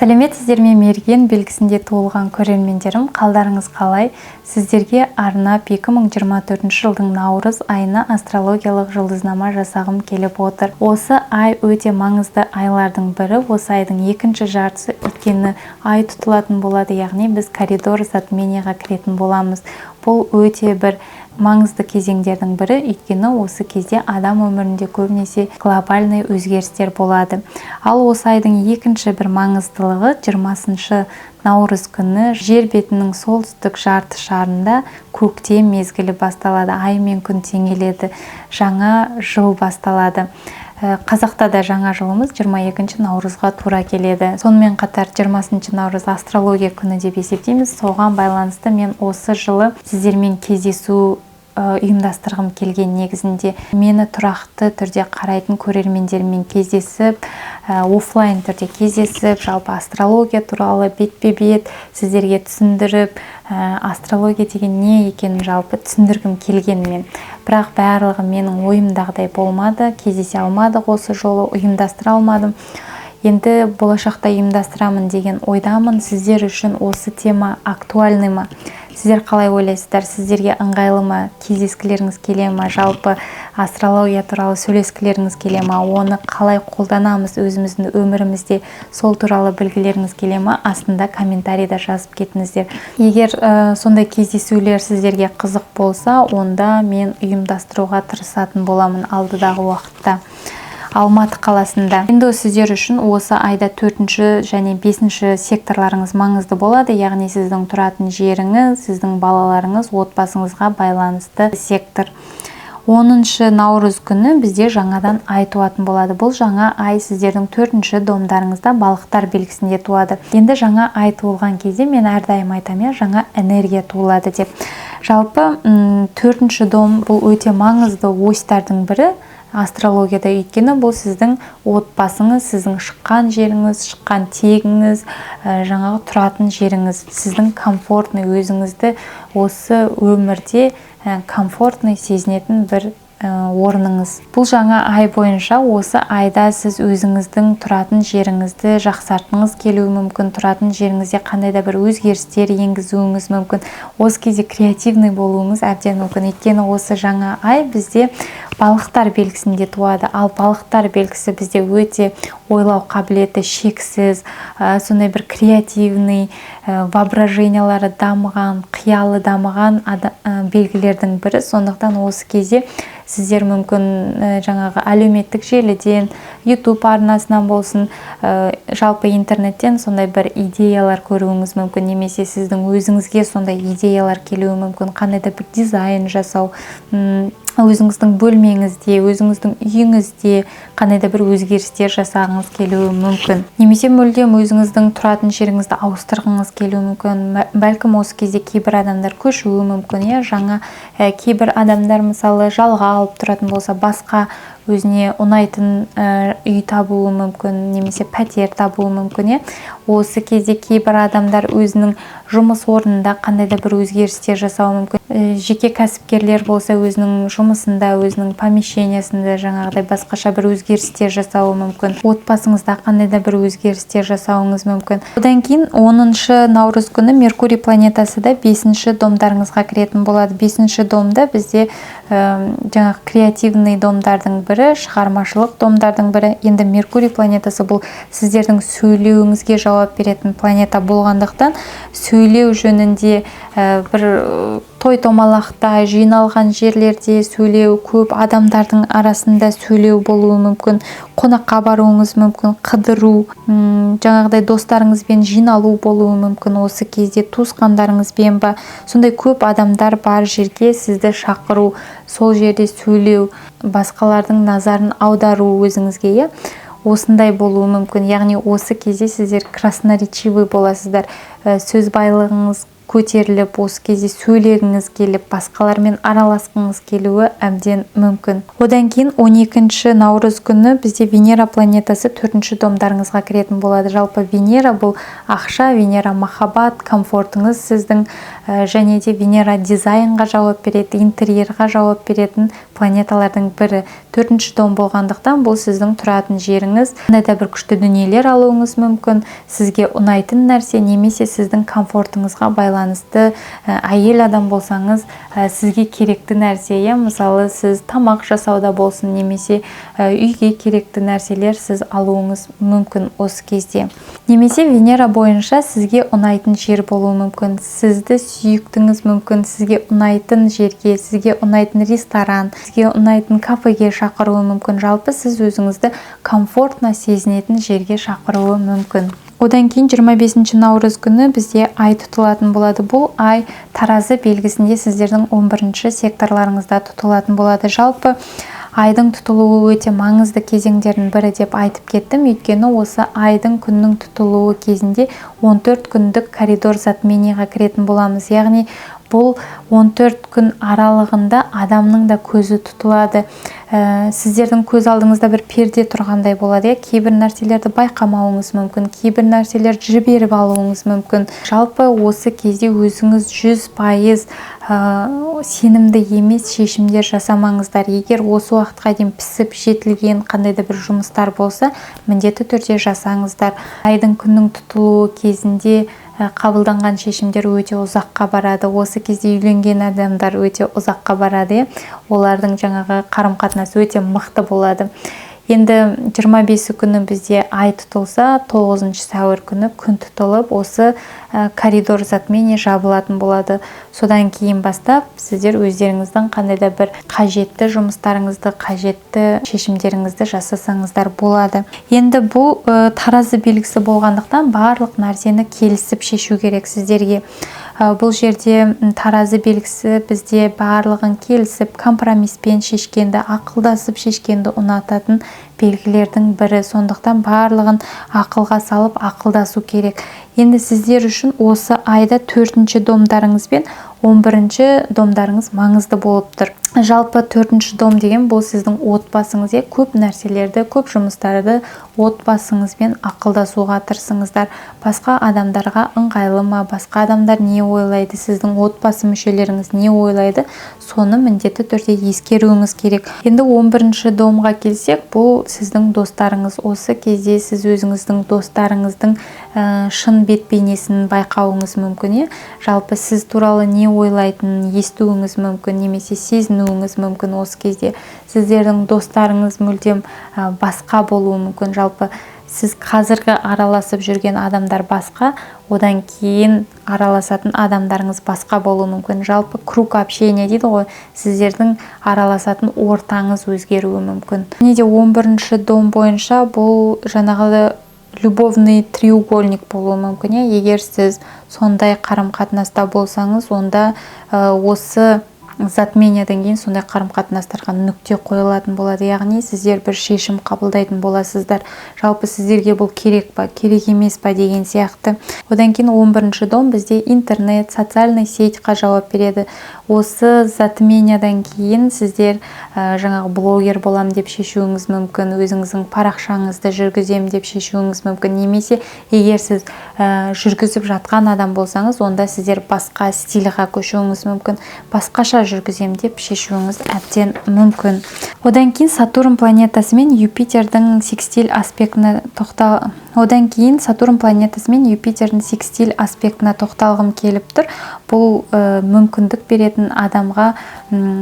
Сәлеметсіздер ме, Мерген белгісінде туылған көрермендерім! Қалдарыңыз қалай? Сіздерге арнап 2024 жылдың наурыз айына астрологиялық жұлдызнама жасағым келіп отыр. Осы ай өте маңызды айлардың бірі. Осы айдың екінші жартысы, өйткені ай тұтылатын болады, яғни біз коридор затменияға кіретін боламыз. Бұл өте бір маңызды кезеңдердің бірі, өйткені осы кезде адам өмірінде көбінесе глобальный өзгерістер болады. Ал осы айдың екінші бір маңыздылығы: 20 наурыз күні жер бетінің солтүстік жарты шарында көктем мезгілі басталады, ай мен күн теңеледі, жаңа жыл басталады. Қазақта да жаңа жылымыз 22 наурызға тура келеді. Сонымен қатар 20 наурыз астрология күні деп есептейміз. Соған байланысты мен осы жылы сіздермен кездесу ұйымдастырғым келген. Негізінде мені тұрақты түрде қарайтын көрермендермен кездесіп, офлайн түрде кездесіп, жалпы астрология туралы бетпе бет сіздерге түсіндіріп, астрология деген не екенін жалпы түсіндіргім келген мен. Бірақ барлығы менің ойымдағыдай болмады, кездесе алмадық, осы жолы ұйымдастыра алмадым. Енді болашақта ұйымдастырамын деген ойдамын. Сіздер үшін осы тема актуальный ма? Сіздер қалай ойлайсыздар? Сіздерге ыңғайлы ма? Кездескілеріңіз келе ма? Жалпы астрология туралы сөйлескілеріңіз келе ма? Оны қалай қолданамыз өзіміздің өмірімізде, сол туралы білгілеріңіз келе ма? Астында комментарийда жазып кетіңіздер. Егер сондай кездесулер сіздерге қызық болса, онда мен ұйымдастыруға тырысатын боламын алдыдағы уақытта Алматы қаласында. Енді сіздер үшін осы айда төртінші және бесінші секторларыңыз маңызды болады, яғни сіздің тұратын жеріңіз, сіздің балаларыңыз, отбасыңызға байланысты сектор. 10 наурыз күні бізде жаңадан ай туатын болады. Бұл жаңа ай сіздердің төртінші домдарыңызда, Балықтар белгісінде туады. Енді жаңа ай туылған кезде мен әрдайым айтамын, иә, жаңа энергия туылады деп. Жалпы төртінші дом бұл өте маңызды осьтардың бірі астрологияда, өйткені бұл сіздің отбасыңыз, сіздің шыққан жеріңіз, шыққан тегіңіз, жаңағы тұратын жеріңіз, сіздің комфортный, өзіңізді осы өмірде комфортный сезінетін бір орныңыз. Бұл жаңа ай бойынша осы айда сіз өзіңіздің тұратын жеріңізді жақсартқыңыз келуі мүмкін, тұратын жеріңізде қандай да бір өзгерістер енгізуіңіз мүмкін. Осы кезде креативный болуыңыз әбден мүмкін, өйткені осы жаңа ай бізде Балықтар белгісінде туады. Ал Балықтар белгісі бізде өте ойлау қабілеті шексіз, сондай бір креативный, воображениялары дамыған, қиялы дамыған белгілердің бірі. Сондықтан осы кезде сіздер мүмкін жаңағы әлеуметтік желіден, YouTube арнасынан болсын, жалпы интернеттен сондай бір идеялар көруіңіз мүмкін немесе сіздің өзіңізге сондай идеялар келуі мүмкін: қандай да бір дизайн жасау, өзіңіздің бөлмеңізде, өзіңіздің үйіңізде қандай да бір өзгерістер жасағыңыз келуі мүмкін немесе мүлдем өзіңіздің тұратын жеріңізді ауыстырғыңыз келуі мүмкін. Бәлкім, осы кезде кейбір адамдар көшуі мүмкін, иә, жаңа. Кейбір адамдар, мысалы, жалға алып тұратын болса, басқа өзіне ұнайтын үй табуы мүмкін немесе пәтер табуы мүмкін, иә. Осы кезде кейбір адамдар өзінің жұмыс орнында қандай да бір өзгерістер жасауы мүмкін. Жеке кәсіпкерлер болса, өзінің жұмысында, өзінің помещениясында жаңағыдай басқаша бір өзгерістер жасауы мүмкін. Отбасыңызда қандай да бір өзгерістер жасауыңыз мүмкін. Одан кейін 10 наурыз күні Меркурий планетасы да бесінші домдарыңызға кіретін болады. Бесінші домда бізде жаңағы креативный домдардың бірі, шығармашылық домдардың бірі. Енді Меркурий планетасы бұл сіздердің сөйлеуіңізге жауап беретін планета болғандықтан, сөйлеу жөнінде, бір той томалақта, жиналған жерлерде сөйлеу, көп адамдардың арасында сөйлеу болуы мүмкін, қонаққа баруыңыз мүмкін, қыдыру, жаңағыдай достарыңызбен жиналу болуы мүмкін. Осы кезде туысқандарыңызбен ба, сондай көп адамдар бар жерге сізді шақыру, сол жерде сөйлеу, басқалардың назарын аудару өзіңізге, иә, осындай болуы мүмкін. Яғни осы кезде сіздер красноречивый боласыздар, сөз байлығыңыз Көтеріліп, осы кезде сөйлегіңіз келіп, басқалармен араласқыңыз келуі әбден мүмкін. Одан кейін 12 наурыз күні бізде Венера планетасы төртінші домдарыңызға кіретін болады. Жалпы Венера — бұл ақша, Венера — махаббат, комфортыңыз сіздің, және де Венера дизайнға жауап береді, интерьерға жауап беретін планеталардың бірі. Төртінші дом болғандықтан, бұл сіздің тұратын жеріңіз, қандай да бір күшті дүниелер алуыңыз мүмкін, сізге ұнайтын нәрсе немесе сіздің комфортыңызға байланысты. Әйел адам болсаңыз, сізге керекті нәрсе, иә, мысалы, сіз тамақ жасауда болсын немесе үйге керекті нәрселер сіз алуыңыз мүмкін осы кезде. Немесе Венера бойынша сізге ұнайтын жер болуы мүмкін, сізді сүйіктіңіз мүмкін сізге ұнайтын жерге, сізге ұнайтын ресторан, сізге ұнайтын кафеге шақыруы мүмкін. Жалпы сіз өзіңізді комфортно сезінетін жерге шақыруы мүмкін. Одан кейін 25 наурыз күні бізде ай тұтылатын болады. Бұл ай Таразы белгісінде, сіздердің 11 секторларыңызда тұтылатын болады. Жалпы айдың тұтылуы өте маңызды кезеңдердің бірі деп айтып кеттім, өйткені осы айдың, күннің тұтылуы кезінде 14 күндік коридор затменийға кіретін боламыз. Яғни бұл 14 күн аралығында адамның да көзі тұтылады. Сіздердің көз алдыңызда бір перде тұрғандай болады, иә, кейбір нәрселерді байқамауыңыз мүмкін, кейбір нәрселерді жіберіп алуыңыз мүмкін. Жалпы осы кезде өзіңіз 100% сенімді емес шешімдер жасамаңыздар. Егер осы уақытқа дейін пісіп жетілген қандай да бір жұмыстар болса, міндетті түрде жасаңыздар. Айдың, күннің тұтылуы кезінде қабылданған шешімдер өте ұзаққа барады. Осы кезде үйленген адамдар өте ұзаққа барады, иә, олардың жаңағы қарым қатынасы өте мықты болады. Енді 25 күні бізде ай тұтылса, 9 сәуір күні күн тұтылып, осы коридор затмение жабылатын болады. Содан кейін бастап сіздер өздеріңіздің қандай да бір қажетті жұмыстарыңызды, қажетті шешімдеріңізді жасасаңыздар болады. Енді бұл Таразы белгісі болғандықтан, барлық нәрсені келісіп шешу керек сіздерге. Бұл жерде Таразы белгісі бізде барлығын келісіп, компромисспен шешкенді, ақылдасып шешкенді ұнататын белгілердің бірі. Сондықтан барлығын ақылға салып, ақылдасу керек. Енді сіздер үшін осы айда төртінші домдарыңыз бен 11-ші домдарыңыз маңызды болып тұр. Жалпы төртінші дом деген бұл сіздің отбасыңыз, иә. Көп нәрселерді, көп жұмыстарды отбасыңызбен ақылдасуға тырысыңыздар. Басқа адамдарға ыңғайлы ма, басқа адамдар не ойлайды, сіздің отбасы мүшелеріңіз не ойлайды, соны міндетті түрде ескеруіңіз керек. Енді 11-ші домға келсек, бұл сіздің достарыңыз. Осы кезде сіз өзіңіздің достарыңыздың шын бет бейнесін байқауыңыз мүмкін, иә. Жалпы сіз туралы не ойлайтынын естуіңіз мүмкін немесе сезінуіңіз мүмкін. Осы кезде сіздердің достарыңыз мүлдем басқа болуы мүмкін. Жалпы сіз қазіргі араласып жүрген адамдар басқа, одан кейін араласатын адамдарыңыз басқа болуы мүмкін. Жалпы круг общения дейді ғой, сіздердің араласатын ортаңыз өзгеруі мүмкін. Және де 11 дом бойынша бұл жаңағы любовный треугольник болуы мүмкін, иә. Егер сіз сондай қарым қатынаста болсаңыз, онда осы затмениядан кейін сондай қарым қатынастарға нүкте қойылатын болады. Яғни сіздер бір шешім қабылдайтын боласыздар, жалпы сіздерге бұл керек па, керек емес па деген сияқты. Одан кейін 11 дом бізде интернет, социальный сетьқа жауап береді. Осы затмениядан кейін сіздер жаңағы блогер болам деп шешуіңіз мүмкін, өзіңіздің парақшаңызды жүргіземін деп шешуіңіз мүмкін. Немесе егер сіз жүргізіп жатқан адам болсаңыз, онда сіздер басқа стильға көшуіңіз мүмкін, басқаша жүргіземін деп шешуіңіз әбден мүмкін. Одан кейін Сатурн планетасы мен Юпитердің секстиль аспектіне тоқтал Одан кейін Сатурн планетасы мен Юпитердің секстиль аспектіне тоқталғым келіп тұр. Бұл мүмкіндік беретін адамға,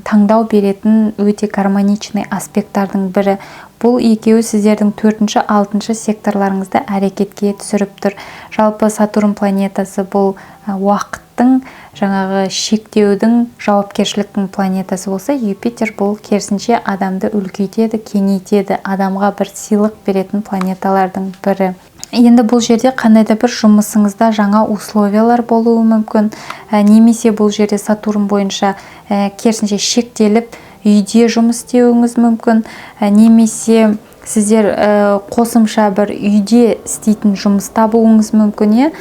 таңдау беретін өте гармоничный аспекттардың бірі. Бұл екеуі сіздердің төртінші, алтыншы секторларыңызды әрекетке түсіріп тұр. Жалпы Сатурн планетасы бұл уақыттың, жаңағы шектеудің, жауапкершіліктің планетасы болса, Юпитер бұл керісінше адамды үлкейтеді, кеңейтеді, адамға бір сыйлық беретін планеталардың бірі. Енді бұл жерде қандай да бір жұмысыңызда жаңа условиялар болуы мүмкін, немесе бұл жерде Сатурн бойынша керісінше шектеліп, үйде жұмыс істеуіңіз мүмкін, немесе сіздер қосымша бір үйде істейтін жұмыс табуыңыз мүмкін, иә.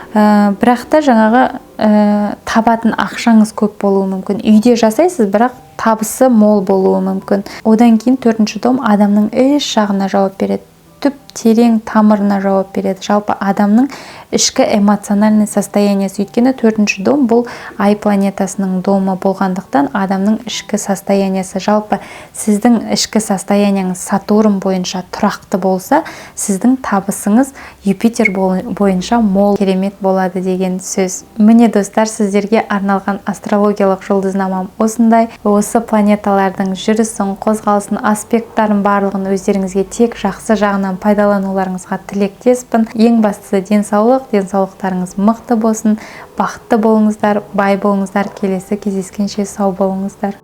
Бірақ та жаңағы табатын ақшаңыз көп болуы мүмкін. Үйде жасайсыз, бірақ табысы мол болуы мүмкін. Одан кейін төртінші дом адамның іш жағына жауап береді, түп терең тамырына жауап береді, жалпы адамның ішкі эмоциональный состояниесі. Өйткені төртінші дом бұл ай планетасының домы болғандықтан, адамның ішкі состояниесі, жалпы сіздің ішкі состояниеңіз Сатурн бойынша тұрақты болса, сіздің табысыңыз Юпитер бойынша мол, керемет болады деген сөз. Міне, достар, сіздерге арналған астрологиялық жұлдызнамам осындай. Осы планеталардың жүрісін, қозғалысын, аспекттарын барлығын өздеріңізге тек жақсы жағынан пайдалануларыңызға тілектеспін. Ең бастысы денсаулық, денсаулықтарыңыз мықты болсын, бақытты болыңыздар, бай болыңыздар. Келесі кездескенше сау болыңыздар.